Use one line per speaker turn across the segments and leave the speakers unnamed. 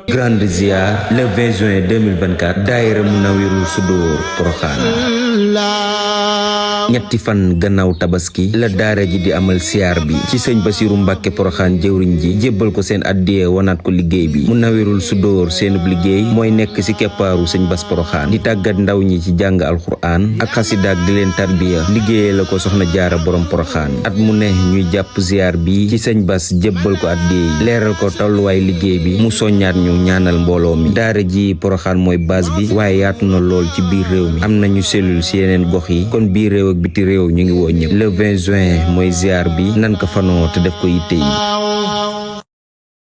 Grande ziar le 20 juin 2024 daayira Munawwirul Sudur Porokhane. ñetti fan gannaaw tabaski la daara ji di amal siyaar bi ci sëñ Basiru Mbàkke Porokhane jëwriñ ji jébbal ko seen addiye wanaat ko liggéey bi. Munawwirul Sudur seenub liggéey mooy nekk ci keppaaru sëñ Bass Porokhane di tàggat ndaw ñi ci jàng alxuraan ak xasidaak di leen tarbiya liggéeyee la ko soxna jaara borom Porokhane. At mu ne ñuy jàpp ziyaar bi ci sëñ Bass jébbal ko addiye yi leeral ko tolluwaay liggéey bi mu soññaat ñu ñaanal mbooloo mi. daara ji Porokhane mooy base bi waaye yaatu na lool ci biir réew mi am nañu cellule ci yeneen gox yi kon biir réew ak biti réew ñu ngi woo ñëpp. le 20 juin mooy ziar bi nan ko fanoo te def ko yitte yi.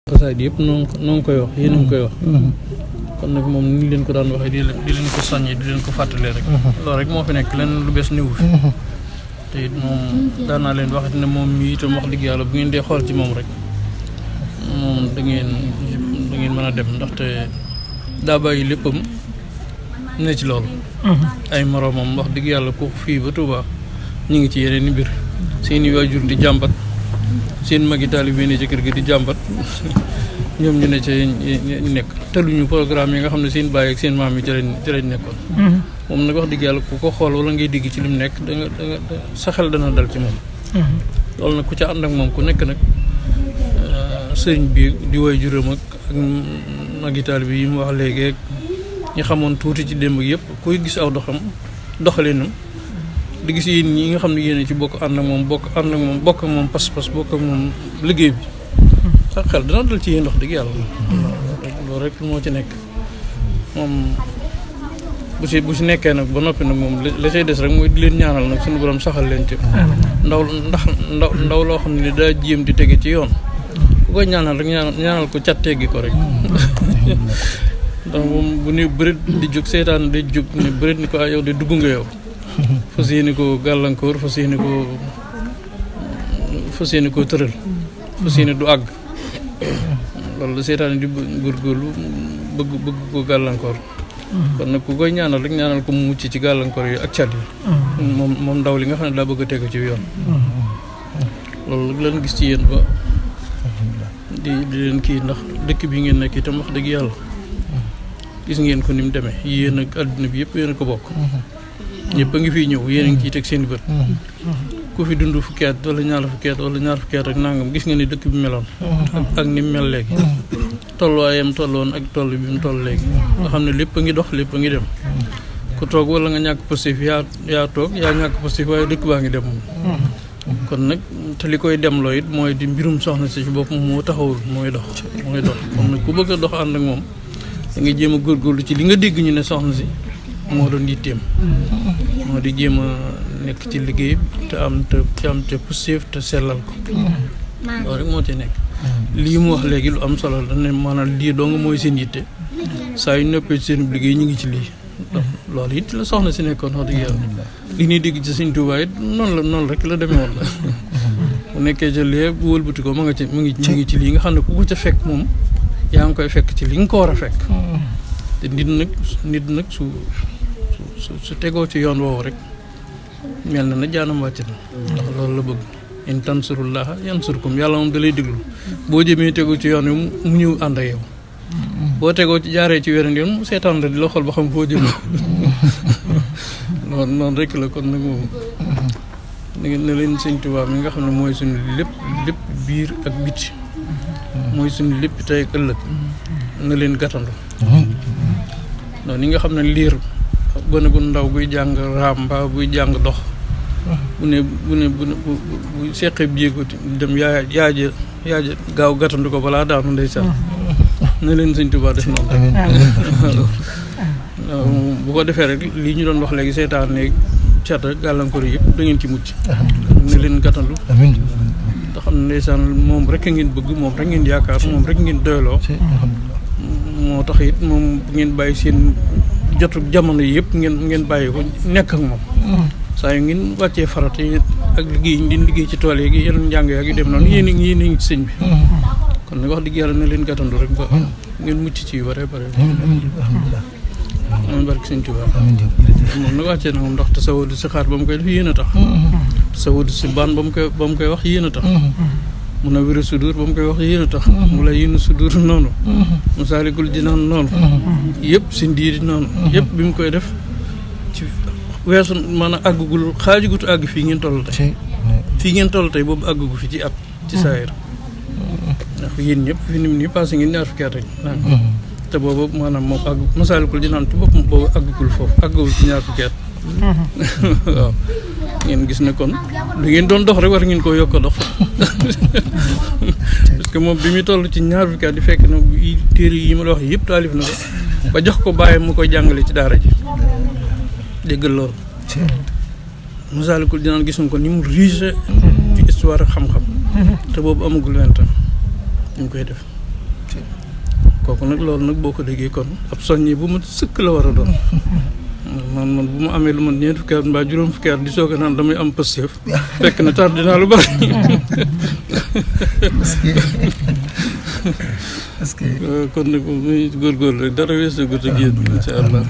xasaayid yëpp noo ngi koy wax yéen a ngi koy wax kon nag moom ni leen ko daan waxee di leen ko soññee di leen ko fàttalee rek loolu rek moo fi nekk lenn lu bees niwu fi te it moom daan naa leen wax ne moom mi itam wax dëgg yàlla bu ngeen dee xool ci moom rek moom da ngeen mën a dem ndaxte daa bàyyi léppam ne ci loolu ay moroomam wax dëgg yàlla ku fii ba Touba ñu ngi ci yeneen i mbir seeni waajur di jàmbat seen magi taalibe ne ci kër gi di jàmbat ñoom ñu ne ci nekk tëluñu programme yi nga xam ne seen baay ak seen maam yi ci lañ nekkoon moom nag wax dëgg yàlla ku ko xool wala ngay digg ci lim nekk da nga sa xel dana dal ci moom loolu nag ku ca ànd ak moom ku nekk nag sëriñ bi di waajuram ak magi taalibe yi mu wax léegi ak ñi xamoon tuuti ci démb yëpp kuy gis aw doxalinam di gis yéen ñi nga xam ne yéen ci bokk ànd ak moom bokk ak moom pas-pas bokk ak moom liggéey bi sax xel dana dal ci yéen wax dëgg yàlla loolu rek moo ci nekk moom bu si nekkee nag ba noppi nag moom la say des rek mooy di leen ñaanal nag suñu borom saxal leen ci ndaw loo xam ne daa jéem di tege ci yoon ku koy ñaanal rek ñaanal ko cat teggi ko rek ndax moom bu ne bërit di jóg seetaan day jóg ne bërit ni ko yow de dugg nga yow fas yéene ko gàllankoor fas yéene ko tëral fas yéene du àgg loolu la seetaan di góorgóorlu bëgg ko gàllankoor kon nag ku koy ñaanal rek ñaanal ko mu mucc ci gàllankoor yi ak cat yi moom ndaw li nga xam ne daa bëgg a tegu ci yoon loolu lan gis ci yéen ba di leen kii ndax dëkk bi ngeen nekk itam wax dëgg yàlla gis ngeen ko ni mu demee yéen ak àdduna bi yëpp yéen a ko bokk ñëpp a ngi fiy ñëw yéen a ngi ciy teg seen bët ku fi dund fukki at wala ñaar fukki at ak nangam gis nga ni dëkk bi meloon ak ni mu mel léegi tolluwaayam tolloon ak toll bi mu toll léegi nga xam ne lépp a ngi dox lépp a ngi dem ku toog wala nga ñàkk positif yaa toog yaa ñàkk positif waaye dëkk baa ngi dem moom kon nag te li koy demloo it mooy di mbirum soxna si ci boppam moo taxawul mooy dox kon nag ku bëgg a dox ànd ak moom da nga jéem a góorgóorlu ci li nga dégg ñu ne soxna si moo doon yitteem moo di jéem a nekk ci liggéey te am te positif te sellal ko loolu rek moo ci nekk lii mu wax léegi lu am solo la ne maanaam lii doo nga mooy seen yitte saa yu noppee ci seen liggéey ñu ngi ci lii loolu it la soxna si nekkoon wax dëgg yàlla li ñuy dégg ci Sëñ Tuubaa it noonu rek la demee woon la bu nekkee ca lee bu wëlbati ko mu ngi ci lii nga xam ne ku ko ca fekk moom yaa ngi koy fekk ci li nga ko war a fekk te nit nag su tegoo ci yoon woowu rek mel na jaanam wàcc na ndax loolu la bëgg in tansurullaha yansurkum yàlla moom da lay déglu boo jëmee tegoo ci yoon wi mu ñëw ànd ak yow boo tegoo ci jaaree ci weneen yoon mu seetaan la di la xool ba xam foo jëm noonu rek la kon nag moom ne leen Sëñ Tuubaa mi nga xam ne mooy suñu lépp biir ak biti mooy suñu lépp tey ak ëllëg na leen gàttandu ndax ni nga xam ne liir gone gu ndaw buy jàng raam mbaa buy jàng dox bu seqee jéego dem yaaja gaaw gàttandu ko balaa daanu ndeysaan na leen Sëñ Tuubaa def noonu bu ko defee rek lii ñu doon wax léegi seetaan ne cata gàllankoor yëpp da ngeen ci mucc na leen gàttandu te xam ne ndeysaan moom rek ngeen bëgg moom rek ngeen yaakaar moom rek ngeen doyloo moo tax it moom bu ngeen bàyyi seen jotu jamono yi yëpp ngeen bàyyi ko nekk ak moom saa yu ngeen wàccee farata yi ak liggéey ci tool yi yeneen njàng yaa ngi dem noonu yéen a ngi ci sëñ bi kon nag wax dëgg yàlla na leen gàttandu rek ba ngeen mucc ci yu bare bare amiin barke Sëñ Tuubaa.
amiin jërëjëf.
moom nag wàccee na moom ndax tasawudu si xaar ba mu koy def yéen a tax. tasawudu si baan ba mu koy wax yéen a tax. mun a wéru sudur ba mu koy wax yéen a tax. mu la yéen sudur noonu. Masaalikul Jinaan noonu. yëpp si ndiiri noonu. yëpp bi mu koy def ci weesu maanaam àggugul xaajugut àgg fii ngeen toll tey. fii ngeen toll tey boobu àggugu fi ci at ci saayir. ndax yéen ñëpp fi nii passé ngeen ñaar fukki at rek. te boobu maanaam moom àgg Masaalikul Jinaan ci boppam boobu àggugul foofu àggawul ci ñaar fukki at. waaw ngeen gis ne kon lu ngeen doon dox rek war ngeen koo yokk a dox. parce que moom bi muy toll ci ñaar fukki at di fekk na téere yi ma la wax yëpp taalif na ko ba jox ko bàyyi mu koy jàngale ci daara ji déggal loolu. Masaalikul Jinaan gis nga ko ni mu riche ci histoire ak xam-xam. te boobu amagul 20 ans ñu ngi koy def. kooku nag loolu nag boo ko déggee kon ab soññi bu ma sëkk la war a doon. man bu ma amee lu man ñeent fukki at mbaa juróom fukki at di soog a naan damay am pësteef fekk na tardé naa lu bari.
est-ce que
kon nag muy góorgóorlu rek dara wees na guddi gi incha allah.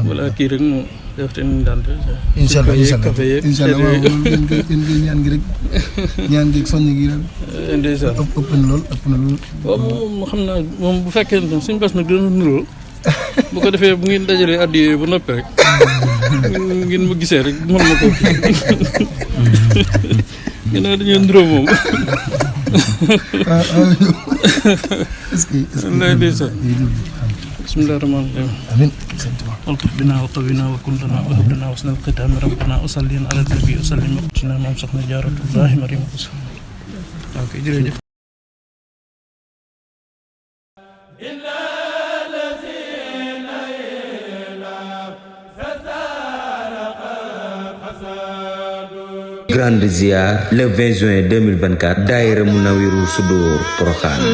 voilà kii rek moo def te ni daan
incha allah incha allah waaw ñaan gi rek ñaan gi soññ gi rek.
ndeysaan
ëpp na lool.
waaw moom xam naa moom bu fekkee ne suñu bas nag dina nuroo bu ko defee bu ngeen dajalee addi ba noppi rek ngeen ma gisee rek mën ma ko ginnaaw dañoo nuroo moom.
est-ce que
lay ndeysaan bismillah rahmaan rahim
amiin
altuf binaa wa tawinaa wa kuntanaa wa habdanaa wasnal xitaami rabbana usallin ala nabi usallim waqtina maam soxna jaaratullahi mariam kus ok jërëjëf.
grande ziar le 20 juin 2024 daayira Munawwirul Sudur Porokhane.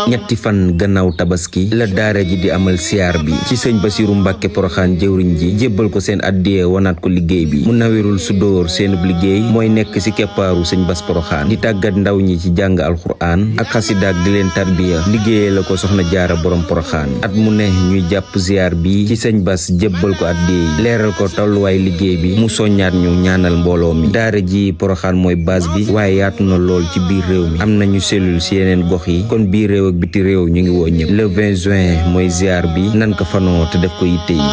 ñetti fan gannaaw tabaski la daara ji di amal siyaar bi ci sëñ Basiru Mbàkke Porokhane jëwriñ ji jébbal ko seen addiye wanaat ko liggéey bi Munawwirul Sudur seenub liggéey mooy nekk ci keppaaru sëñ Bas Porokhane di tàggat ndaw ñi ci jàng alxuraan ak xasidaak di leen tarbiya liggéeyee la ko soxna jaara borom Porokhane at mu ne ñuy jàpp ziyaar bi ci sëñ Bas jébbal ko addiye yi leeral ko tolluwaay liggéey bi mu soññaat ñu ñaanal mbooloo mi daara ji Porokhane mooy base bi waaye yaatu na lool ci biir réew mi am nañu cellule ci yeneen gox yi kon biir réew ak biti réew ñu ngi woo ñëpp le 20 juin mooy ziar bi nan ko fanoo te def ko yitte yi